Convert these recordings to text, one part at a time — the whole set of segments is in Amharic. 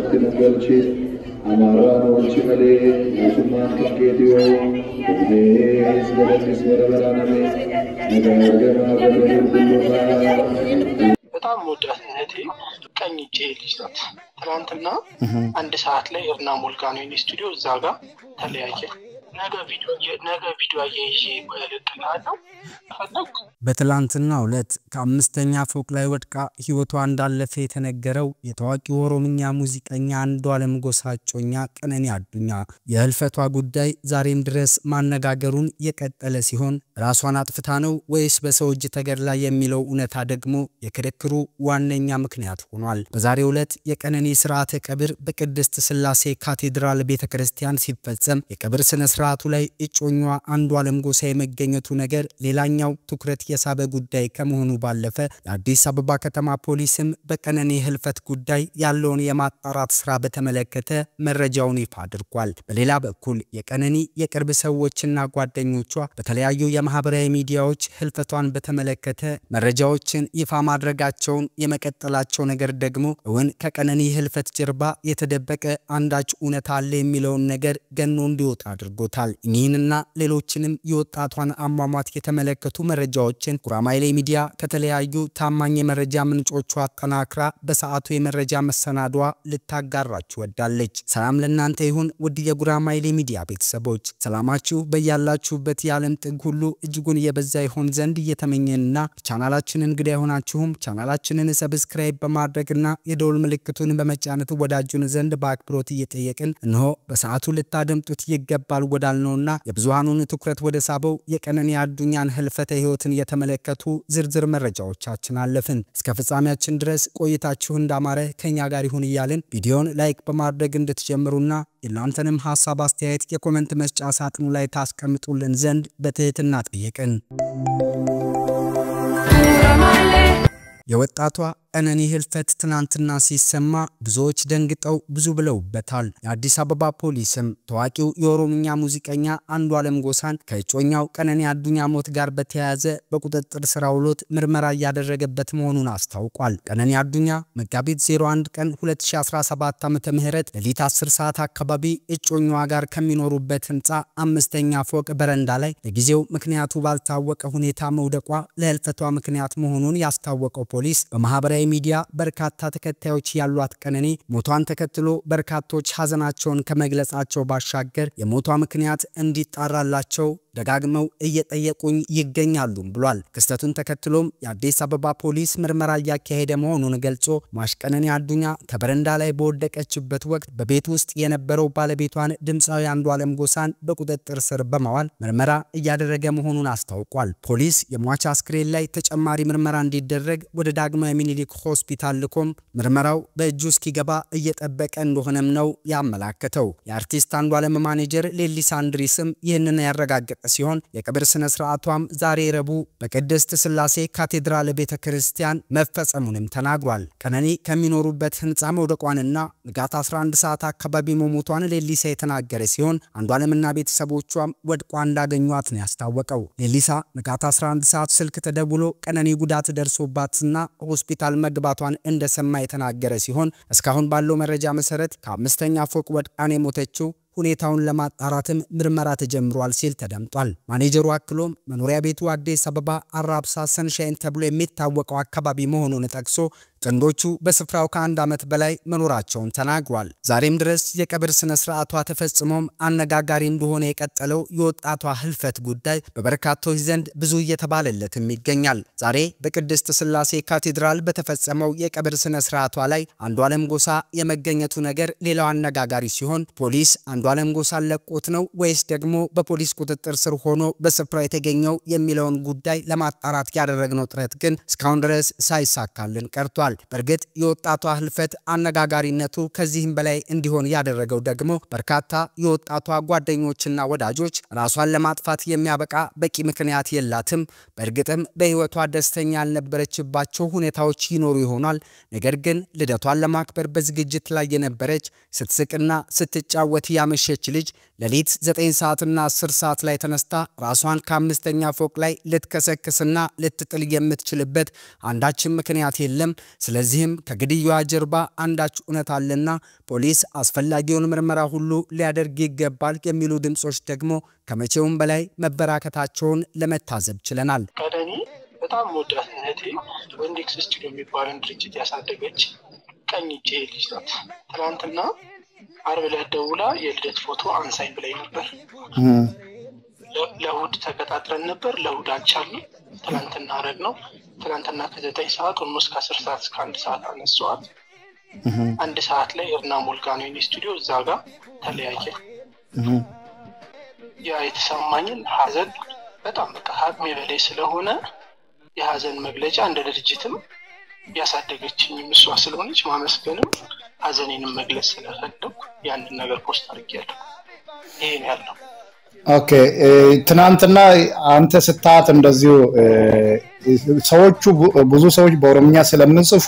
Galchi Amaaraan oolchi malee mootummaan kan keetii humnees galannis bara baraan ameen. Nagaa ergamaa Gabriel qulqullummaa. በጣም ወዳት እህቴ ቀኝ እጄ ልጅ ናት። ትናንትና 1 ሰዓት ላይ እርና ሞልጋ ነው የኔ ስቱዲዮ፣ እዛ ጋር ተለያየ። ነገ ቪዲዮ አያይዤ እልክልሃለሁ ከፈለግ። በትላንትናው ዕለት ከአምስተኛ ፎቅ ላይ ወድቃ ሕይወቷ እንዳለፈ የተነገረው የታዋቂው ኦሮምኛ ሙዚቀኛ አንዱዓለም ጎሳ እጮኛ ቀነኒ አዱኛ የህልፈቷ ጉዳይ ዛሬም ድረስ ማነጋገሩን የቀጠለ ሲሆን፣ ራሷን አጥፍታ ነው ወይስ በሰው እጅ ተገድላ የሚለው እውነታ ደግሞ የክርክሩ ዋነኛ ምክንያት ሆኗል። በዛሬው ዕለት የቀነኒ ስርዓተ ቀብር በቅድስት ስላሴ ካቴድራል ቤተ ክርስቲያን ሲፈጸም የቀብር ስነ ስርዓቱ ላይ እጮኛዋ አንዱዓለም ጎሳ የመገኘቱ ነገር ሌላኛው ትኩረት የሳበ ጉዳይ ከመሆኑ ባለፈ፣ የአዲስ አበባ ከተማ ፖሊስም በቀነኒ ህልፈት ጉዳይ ያለውን የማጣራት ስራ በተመለከተ መረጃውን ይፋ አድርጓል። በሌላ በኩል የቀነኒ የቅርብ ሰዎችና ጓደኞቿ በተለያዩ የማህበራዊ ሚዲያዎች ህልፈቷን በተመለከተ መረጃዎችን ይፋ ማድረጋቸውን የመቀጠላቸው ነገር ደግሞ እውን ከቀነኒ ህልፈት ጀርባ የተደበቀ አንዳች እውነት አለ የሚለውን ነገር ገኖ እንዲወጣ አድርጎታል። እኒህንና ሌሎችንም የወጣቷን አሟሟት የተመለከቱ መረጃዎችን ጉራማይሌ ሚዲያ ከተለያዩ ታማኝ የመረጃ ምንጮቿ አጠናክራ በሰዓቱ የመረጃ መሰናዷ ልታጋራችሁ ወዳለች። ሰላም ለእናንተ ይሁን ውድ የጉራማይሌ ሚዲያ ቤተሰቦች፣ ሰላማችሁ በያላችሁበት የዓለም ጥግ ሁሉ እጅጉን የበዛ ይሆን ዘንድ እየተመኘንና ቻናላችንን እንግዳ የሆናችሁም ቻናላችንን subscribe በማድረግና የደወል ምልክቱን በመጫን ወዳጁን ዘንድ በአክብሮት እየጠየቅን፣ እነሆ በሰዓቱ ልታደምጡት ይገባል ወዳልነውና የብዙሃኑን ትኩረት ወደ ሳበው የቀነኒ አዱኛን ህልፈተ ህይወትን የተመለከቱ ዝርዝር መረጃዎቻችን አለፍን። እስከ ፍጻሜያችን ድረስ ቆይታችሁ እንዳማረ ከኛ ጋር ይሁን እያልን፣ ቪዲዮን like በማድረግ እንድትጀምሩና የእናንተንም ሀሳብ አስተያየት የ comment መስጫ ሳጥኑ ላይ ታስቀምጡልን ዘንድ በትህትና ጠየቅን። የወጣቷ ቀነኒ ህልፈት ትናንትና ሲሰማ ብዙዎች ደንግጠው ብዙ ብለውበታል። የአዲስ አበባ ፖሊስም ታዋቂው የኦሮምኛ ሙዚቀኛ አንዱዓለም ጎሳን ከእጮኛው ቀነኒ አዱኛ ሞት ጋር በተያያዘ በቁጥጥር ስር አውሎት ምርመራ እያደረገበት መሆኑን አስታውቋል። ቀነኒ አዱኛ መጋቢት 01 ቀን 2017 ዓ.ም ሌሊት 10 ሰዓት አካባቢ እጮኛዋ ጋር ከሚኖሩበት ህንፃ አምስተኛ ፎቅ በረንዳ ላይ ለጊዜው ምክንያቱ ባልታወቀ ሁኔታ መውደቋ ለህልፈቷ ምክንያት መሆኑን ያስታወቀው ፖሊስ፣ በማህበራዊ ሚዲያ በርካታ ተከታዮች ያሏት ቀነኒ ሞቷን ተከትሎ በርካቶች ሀዘናቸውን ከመግለጻቸው ባሻገር የሞቷ ምክንያት እንዲጣራላቸው ደጋግመው እየጠየቁኝ ይገኛሉ ብሏል። ክስተቱን ተከትሎም የአዲስ አበባ ፖሊስ ምርመራ እያካሄደ መሆኑን ገልጾ፣ ሟች ቀነኒ አዱኛ ከበረንዳ ላይ በወደቀችበት ወቅት በቤት ውስጥ የነበረው ባለቤቷን ድምፃዊ አንዱዓለም ጎሳን በቁጥጥር ስር በማዋል ምርመራ እያደረገ መሆኑን አስታውቋል። ፖሊስ የሟች አስክሬን ላይ ተጨማሪ ምርመራ እንዲደረግ ወደ ዳግማዊ ምኒልክ ሆስፒታል ልኮም ምርመራው በእጁ እስኪገባ እየጠበቀ እንደሆነም ነው ያመላከተው። የአርቲስት አንዱዓለም ማኔጀር ሌሊሳ አንድሪስም ይህንን ያረጋገጠ ሲሆን፣ የቀብር ስነ ስርዓቷም ዛሬ ረቡዕ በቅድስት ስላሴ ካቴድራል ቤተ ክርስቲያን መፈጸሙንም ተናግሯል። ቀነኒ ከሚኖሩበት ህንፃ መውደቋንና ንጋት 11 ሰዓት አካባቢ መሞቷን ሌሊሳ የተናገረ ሲሆን፣ አንዱዓለምና ቤተሰቦቿም ወድቋ እንዳገኟት ነው ያስታወቀው። ሌሊሳ ንጋት 11 ሰዓት ስልክ ተደውሎ ቀነኒ ጉዳት ደርሶባትና ሆስፒታል መግባቷን እንደሰማ የተናገረ ሲሆን፣ እስካሁን ባለው መረጃ መሰረት ከአምስተኛ ፎቅ ወድቃ ነው የሞተችው፣ ሁኔታውን ለማጣራትም ምርመራ ተጀምሯል ሲል ተደምጧል። ማኔጀሩ አክሎም መኖሪያ ቤቱ አዲስ አበባ አራብሳ ሰንሻይን ተብሎ የሚታወቀው አካባቢ መሆኑን ጠቅሶ ጥንዶቹ በስፍራው ከ1 ዓመት በላይ መኖራቸውን ተናግሯል። ዛሬም ድረስ የቀብር ስነ ስርዓቷ ተፈጽሞም አነጋጋሪ እንደሆነ የቀጠለው የወጣቷ ህልፈት ጉዳይ በበርካቶች ዘንድ ብዙ እየተባለለትም ይገኛል። ዛሬ በቅድስት ስላሴ ካቴድራል በተፈጸመው የቀብር ስነ ስርዓቷ ላይ አንዱዓለም ጎሳ የመገኘቱ ነገር ሌላው አነጋጋሪ ሲሆን፣ ፖሊስ አንዱዓለም ጎሳን ለቆት ነው ወይስ ደግሞ በፖሊስ ቁጥጥር ስር ሆኖ በስፍራው የተገኘው የሚለውን ጉዳይ ለማጣራት ያደረግነው ጥረት ግን እስካሁን ድረስ ሳይሳካልን ቀርቷል። በእርግጥ የወጣቷ ህልፈት አነጋጋሪነቱ ከዚህም በላይ እንዲሆን ያደረገው ደግሞ በርካታ የወጣቷ ጓደኞችና ወዳጆች ራሷን ለማጥፋት የሚያበቃ በቂ ምክንያት የላትም፣ በእርግጥም በህይወቷ ደስተኛ ያልነበረችባቸው ሁኔታዎች ይኖሩ ይሆናል። ነገር ግን ልደቷን ለማክበር በዝግጅት ላይ የነበረች፣ ስትስቅና ስትጫወት ያመሸች ልጅ ሌሊት 9 ሰዓትና 10 ሰዓት ላይ ተነስታ ራሷን ከአምስተኛ ፎቅ ላይ ልትከሰክስና ልትጥል የምትችልበት አንዳችም ምክንያት የለም። ስለዚህም ከግድያዋ ጀርባ አንዳች እውነት አለና ፖሊስ አስፈላጊውን ምርመራ ሁሉ ሊያደርግ ይገባል የሚሉ ድምጾች ደግሞ ከመቼውም በላይ መበራከታቸውን ለመታዘብ ችለናል። ቀነኒ በጣም ወዳት እህቴ ወንዴክስ ስቱዲዮ የሚባልን ድርጅት ያሳደገች ቀኝ እጄ ልጅ ናት። ትናንትና ዓርብ ዕለት ደውላ የልደት ፎቶ አንሳኝ ብላኝ ነበር። ለእሑድ ተቀጣጥረን ነበር። ለእሑድ አልቻልንም። ትናንትና አረግ ነው። ትናንትና ከ9 ሰዓት almost ከ10 ሰዓት እስከ 1 ሰዓት አነሳዋት። 1 ሰዓት ላይ ኤርና ሞልጋ ነው የኔ ስቱዲዮ፣ እዛ ጋር ተለያየ። ያ የተሰማኝን ሀዘን በጣም በቃ ከአቅሜ በላይ ስለሆነ የሀዘን መግለጫ እንደ ድርጅትም ያሳደገችኝም እሷ ስለሆነች ማመስገንም ሀዘኔንም መግለጽ ስለፈለኩ ያንን ነገር post አድርጌያለሁ። ይሄ ነው ያለው። Okay፣ ትናንትና አንተ ስታት እንደዚሁ ሰዎቹ ብዙ ሰዎች በኦሮምኛ ስለምጽፉ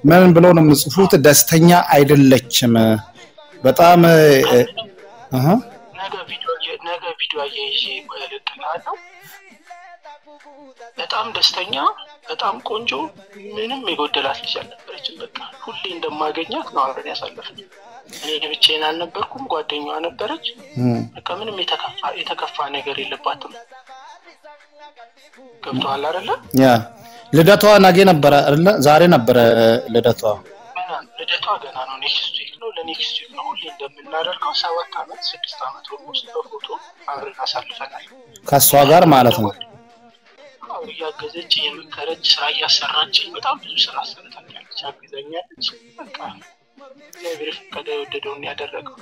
ምን ብለው ነው የምጽፉት? ደስተኛ አይደለችም በጣም። ነገ ቪዲዮ አያይዤ እልክልሃለሁ። በጣም ደስተኛ፣ በጣም ቆንጆ፣ ምንም የጎደላት ልጅ አልነበረችም። በቃ ሁሌ እንደማገኛት ነው አብረን ያሳለፍነው። እኔ ብቻዬን አልነበርኩም፣ ጓደኛዋ ነበረች። በቃ ምንም የተከፋ ነገር የለባትም። ገብቶሃል አይደለ? ያ ልደቷ ነገ ነበረ አይደለ? ዛሬ ነበረ ልደቷ። ልደቷ ገና ነው፣ next week ነው። ለ next week ነው ሁሌ እንደምናደርገው። 7 ዓመት 6 ዓመት almost በፎቶ አብረን አሳልፈናል። ከእሷ ጋር ማለት ነው። እያገዘች እየመከረች ስራ እያሰራችኝ በጣም ብዙ ስራ አሰርታኛለች፣ አግዛኛለች። በቃ እግዚአብሔር የፈቀደ የወደደውን ያደረገው።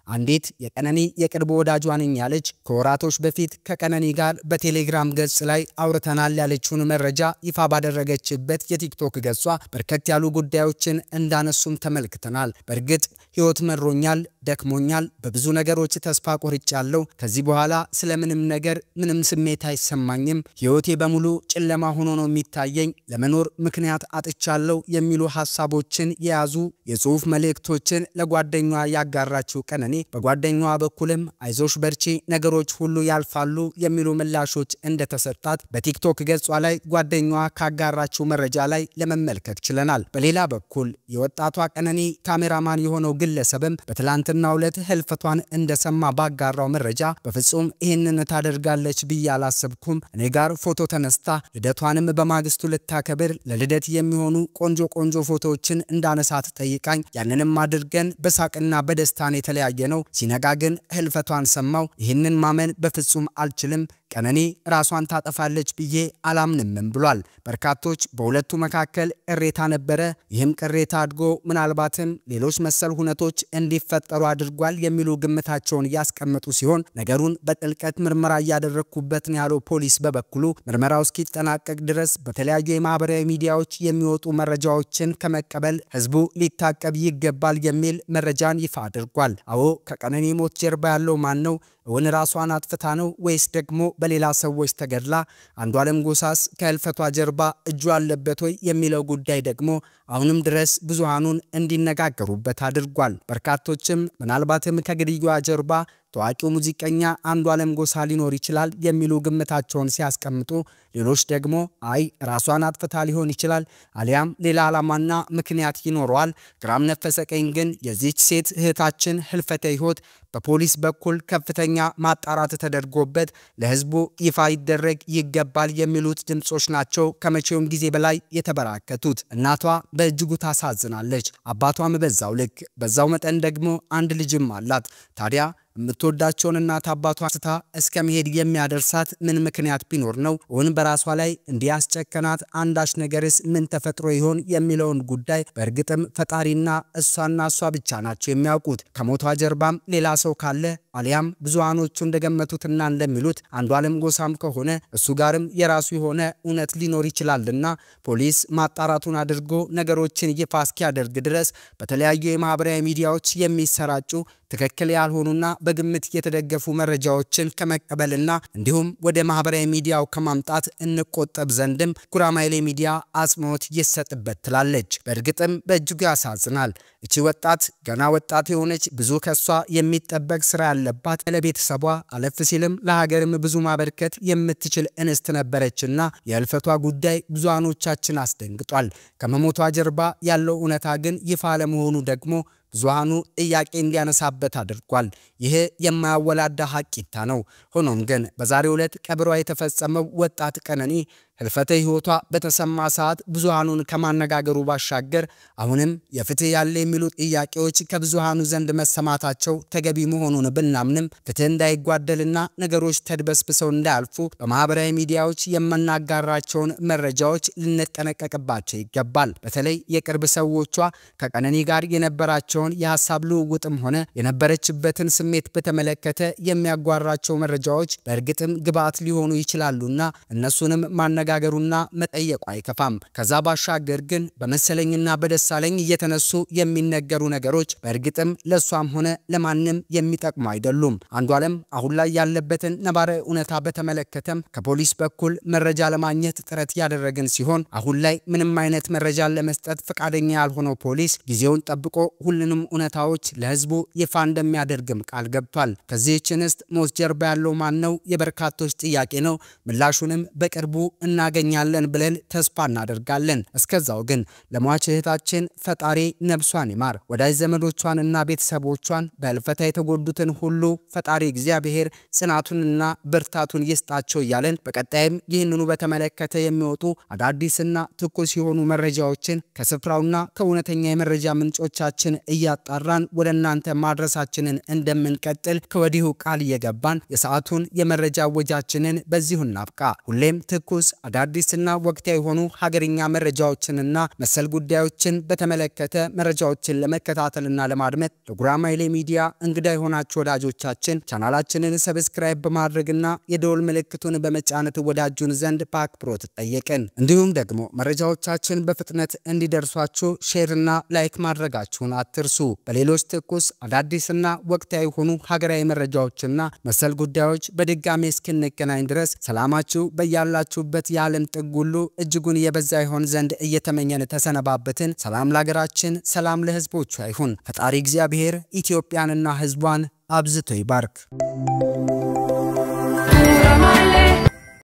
አንዲት የቀነኒ የቅርብ ወዳጇ ነኝ ያለች ከወራቶች በፊት ከቀነኒ ጋር በቴሌግራም ገጽ ላይ አውርተናል ያለችውን መረጃ ይፋ ባደረገችበት የቲክቶክ ገጿ በርከት ያሉ ጉዳዮችን እንዳነሱም ተመልክተናል። በእርግጥ ህይወት መሮኛል፣ ደክሞኛል፣ በብዙ ነገሮች ተስፋ ቆርጫለሁ። ከዚህ በኋላ ስለምንም ነገር ምንም ስሜት አይሰማኝም። ህይወቴ በሙሉ ጨለማ ሆኖ ነው የሚታየኝ። ለመኖር ምክንያት አጥቻለሁ የሚሉ ሐሳቦችን የያዙ የጽሁፍ መልእክቶችን ለጓደኛዋ ያጋራችው ቀነኒ በጓደኛዋ በኩልም አይዞሽ በርቺ፣ ነገሮች ሁሉ ያልፋሉ የሚሉ ምላሾች እንደተሰጣት በቲክቶክ ገጿ ላይ ጓደኛዋ ካጋራችው መረጃ ላይ ለመመልከት ችለናል። በሌላ በኩል የወጣቷ ቀነኒ ካሜራማን የሆነው ግለሰብም በትላንትናው ዕለት ህልፈቷን እንደሰማ ባጋራው መረጃ በፍጹም ይህንን ታደርጋለች ብዬ አላሰብኩም። እኔ ጋር ፎቶ ተነስታ ልደቷንም በማግስቱ ልታከብር ለልደት የሚሆኑ ቆንጆ ቆንጆ ፎቶዎችን እንዳነሳት ጠይቃኝ ያንንም አድርገን በሳቅና በደስታን የተለያየ ነው። ሲነጋ ግን ህልፈቷን ሰማው። ይህንን ማመን በፍጹም አልችልም። ቀነኒ ራሷን ታጠፋለች ብዬ አላምንምም ብሏል። በርካቶች በሁለቱ መካከል ቅሬታ ነበረ። ይህም ቅሬታ አድጎ ምናልባትም ሌሎች መሰል ሁነቶች እንዲፈጠሩ አድርጓል የሚሉ ግምታቸውን ያስቀመጡ ሲሆን ነገሩን በጥልቀት ምርመራ እያደረግኩበት ነው ያለው ፖሊስ በበኩሉ ምርመራው እስኪጠናቀቅ ድረስ በተለያዩ የማህበራዊ ሚዲያዎች የሚወጡ መረጃዎችን ከመቀበል ህዝቡ ሊታቀብ ይገባል የሚል መረጃን ይፋ አድርጓል። አዎ፣ ከቀነኒ ሞት ጀርባ ያለው ማን ነው? እውን ራሷን አጥፍታ ነው ወይስ ደግሞ በሌላ ሰዎች ተገድላ? አንዷለም ጎሳስ ከህልፈቷ ጀርባ እጁ አለበት ወይ የሚለው ጉዳይ ደግሞ አሁንም ድረስ ብዙሃኑን እንዲነጋገሩበት አድርጓል። በርካቶችም ምናልባትም ከግድያዋ ጀርባ ታዋቂው ሙዚቀኛ አንዷለም ጎሳ ሊኖር ይችላል የሚሉ ግምታቸውን ሲያስቀምጡ፣ ሌሎች ደግሞ አይ ራሷን አጥፍታ ሊሆን ይችላል አሊያም ሌላ ዓላማና ምክንያት ይኖረዋል። ግራም ነፈሰ ቀኝ ግን የዚች ሴት እህታችን ህልፈተ ህይወት በፖሊስ በኩል ከፍተኛ ማጣራት ተደርጎበት ለህዝቡ ይፋ ይደረግ ይገባል የሚሉት ድምጾች ናቸው ከመቼውም ጊዜ በላይ የተበራከቱት። እናቷ በእጅጉ ታሳዝናለች፣ አባቷም በዛው ልክ፣ በዛው መጠን ደግሞ አንድ ልጅም አላት። ታዲያ የምትወዳቸውን እናት አባቷ ስታ እስከ መሄድ የሚያደርሳት ምን ምክንያት ቢኖር ነው? እውን በራሷ ላይ እንዲያስጨከናት አንዳች ነገርስ ምን ተፈጥሮ ይሆን የሚለውን ጉዳይ በእርግጥም ፈጣሪና እሷና እሷ ብቻ ናቸው የሚያውቁት። ከሞቷ ጀርባም ሌላ ሰው ካለ አሊያም ብዙሃኖቹ እንደገመቱትና እንደሚሉት አንዷለም ጎሳም ከሆነ እሱ ጋርም የራሱ የሆነ እውነት ሊኖር ይችላልና ፖሊስ ማጣራቱን አድርጎ ነገሮችን ይፋ እስኪያደርግ ድረስ በተለያዩ የማህበራዊ ሚዲያዎች የሚሰራጩ ትክክል ያልሆኑና በግምት የተደገፉ መረጃዎችን ከመቀበልና እንዲሁም ወደ ማህበራዊ ሚዲያው ከማምጣት እንቆጠብ ዘንድም ጉራማይሌ ሚዲያ አጽንኦት ይሰጥበት ትላለች። በእርግጥም በእጅጉ ያሳዝናል። እቺ ወጣት ገና ወጣት የሆነች ብዙ ከሷ የሚጠበቅ ስራ ያለባት ለቤተሰቧ አለፍ ሲልም ለሀገርም ብዙ ማበርከት የምትችል እንስት ነበረችና የህልፈቷ ጉዳይ ብዙሃኖቻችን አስደንግጧል። ከመሞቷ ጀርባ ያለው እውነታ ግን ይፋ ለመሆኑ ደግሞ ብዙሃኑ ጥያቄ እንዲያነሳበት አድርጓል። ይህ የማያወላዳ ሀቂታ ነው። ሆኖም ግን በዛሬው ዕለት ቀብሯ የተፈጸመው ወጣት ቀነኒ ህልፈተ ህይወቷ በተሰማ ሰዓት ብዙሃኑን ከማነጋገሩ ባሻገር አሁንም የፍትህ ያለ የሚሉ ጥያቄዎች ከብዙሃኑ ዘንድ መሰማታቸው ተገቢ መሆኑን ብናምንም ፍትህ እንዳይጓደልና ነገሮች ተድበስብሰው እንዳያልፉ በማህበራዊ ሚዲያዎች የምናጋራቸውን መረጃዎች ልንጠነቀቅባቸው ይገባል። በተለይ የቅርብ ሰዎቿ ከቀነኒ ጋር የነበራቸውን የሐሳብ ልውውጥም ሆነ የነበረችበትን ስሜት በተመለከተ የሚያጓራቸው መረጃዎች በእርግጥም ግብዓት ሊሆኑ ይችላሉና እነሱንም ማነጋገሩና መጠየቁ አይከፋም። ከዛ ባሻገር ግን በመሰለኝና በደሳለኝ እየተነሱ የሚነገሩ ነገሮች በእርግጥም ለሷም ሆነ ለማንም የሚጠቅሙ አይደሉም። አንዱዓለም አሁን ላይ ያለበትን ነባራዊ እውነታ በተመለከተም ከፖሊስ በኩል መረጃ ለማግኘት ጥረት ያደረግን ሲሆን አሁን ላይ ምንም አይነት መረጃ ለመስጠት ፈቃደኛ ያልሆነው ፖሊስ ጊዜውን ጠብቆ ሁሉንም እውነታዎች ለህዝቡ ይፋ እንደሚያደርግም ቃል ገብቷል። ከዚህች እንስት ሞት ጀርባ ያለው ማን ነው? የበርካቶች ጥያቄ ነው። ምላሹንም በቅርቡ እናገኛለን ብለን ተስፋ እናደርጋለን። እስከዛው ግን ለሟች እህታችን ፈጣሪ ነፍሷን ይማር፣ ወዳጅ ዘመዶቿንና ቤተሰቦቿን በህልፈቷ የተጎዱትን ሁሉ ፈጣሪ እግዚአብሔር ጽናቱንና ብርታቱን ይስጣቸው እያለን በቀጣይም ይህንኑ በተመለከተ የሚወጡ አዳዲስና ትኩስ የሆኑ መረጃዎችን ከስፍራውና ከእውነተኛ የመረጃ ምንጮቻችን እያጣራን ወደ እናንተ ማድረሳችንን እንደምንቀጥል ከወዲሁ ቃል እየገባን የሰዓቱን የመረጃ ወጃችንን በዚሁ እናብቃ። ሁሌም ትኩስ አዳዲስና ወቅታዊ የሆኑ ሀገርኛ መረጃዎችንና መሰል ጉዳዮችን በተመለከተ መረጃዎችን ለመከታተልና ለማድመጥ ለጉራማይሌ ሚዲያ እንግዳ የሆናችሁ ወዳጆቻችን ቻናላችንን subscribe በማድረግና የደወል ምልክቱን በመጫን ወዳጁን ዘንድ በአክብሮት ጠየቅን። እንዲሁም ደግሞ መረጃዎቻችን በፍጥነት እንዲደርሷችሁ share ና like ማድረጋችሁን አትርሱ። በሌሎች ትኩስ አዳዲስና ወቅታዊ የሆኑ ሀገራዊ መረጃዎችና መሰል ጉዳዮች በድጋሜ እስክንገናኝ ድረስ ሰላማችሁ በያላችሁበት የዓለም ጥግ ሁሉ እጅጉን የበዛ ይሆን ዘንድ እየተመኘን ተሰነባበትን። ሰላም ለሀገራችን፣ ሰላም ለሕዝቦቿ ይሁን። ፈጣሪ እግዚአብሔር ኢትዮጵያንና ሕዝቧን አብዝቶ ይባርክ።